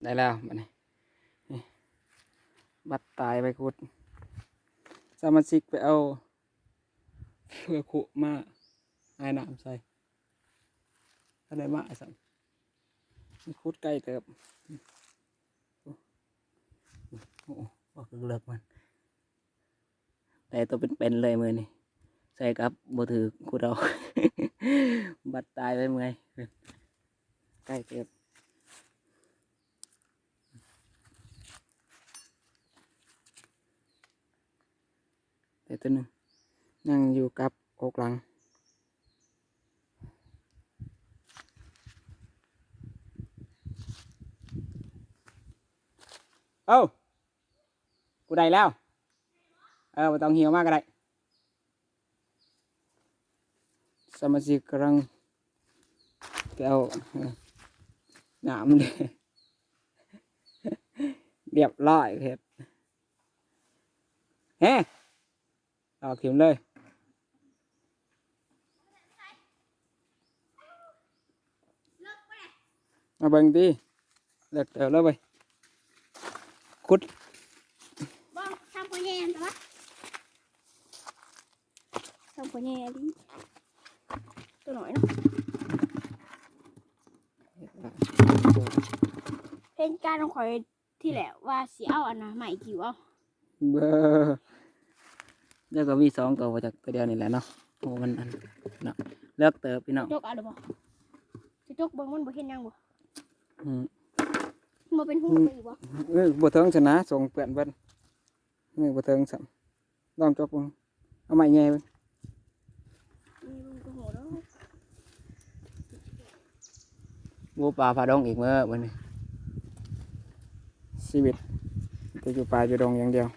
ໄດ້ແລ້ວບັດນີ້ ນີ້ ບັດຕາຍໄປຂຸດ ສະມາຊິກໄປເອົາເຄືອຄຸມາໃຫ້ນ້ຳໃສ່ ຄັນໄດ້ມາຊ້ຳ ຂຸດໄກເຕີບ ໂອ້ ອອກເລິກມັນ ໄດ້ໂຕເປັນໆເລີຍມື້ນີ້ ໃສ່ກັບບໍ່ຖືກຂຸດເອົາ ບັດຕາຍໄປເມື່ອຍ ໃກ້ເກີບ ໄດ້ໂຕໜຶ່ງ ຍັງຢູ່ກັບກົກຫຼັງ. ເອົ້າ ກູໄດ້ແລ້ວ ເອີ ບໍ່ຕ້ອງຫິ້ວມາກໍໄດ້ ສະມາຊິກກຳລັງໄປເອົາ ເອີ ນ້ຳ ລຽບຮ້ອຍເຮັດ ເຮ ອອກຖິ້ມເລີຍ ມາເບິ່ງຕິ ເລິກເຕີບແລ້ວເວີຍ ຂຸດ ບໍ່ ທຳພໍ່ແຍ່ຫັ້ນຕົວະ ທຳພໍ່ແຍ່ອີ່ຫຼີ ຕົວໜ້ອຍເນາະ ເຫັນການຂອງຂ້ອຍ ທີ່ແຫຼະວ່າຊິເອົາອັນນະໄມ້ກິວເອົາ ເບິ່ງ ແລ້ວກໍມີສອງໂຕ ບໍ່ຈັກໂຕດຽວນີ້ແຫຼະເນາະ ໂອ້ ມັນອັນເນາະ ເລິກເຕີບພີ່ນ້ອງ ຈົກເອົາແລ້ວບໍ່ ຊິຈົກເບິ່ງມັນບໍ່ເຫັນຫຍັງບໍ່ ອືມ ບໍ່ເປັນຫູ ອືມ ໄປຢູ່ບໍ່ ເອີ ບໍ່ເຖິງຊັ້ນນະ ສົ່ງເປື້ອນເບິດ ເອີ ບໍ່ເຖິງຊ້ຳ ລອງຈົກເບິ່ງ ເອົາໄມ້ແຍ່ເບິ່ງ ໂອ້ ປາພາດົງອີກມື້ບັດນີ້ ຊີວິດ ແຕ່ຢູ່ປ່າຢູ່ດົງຢ່າງດຽວ.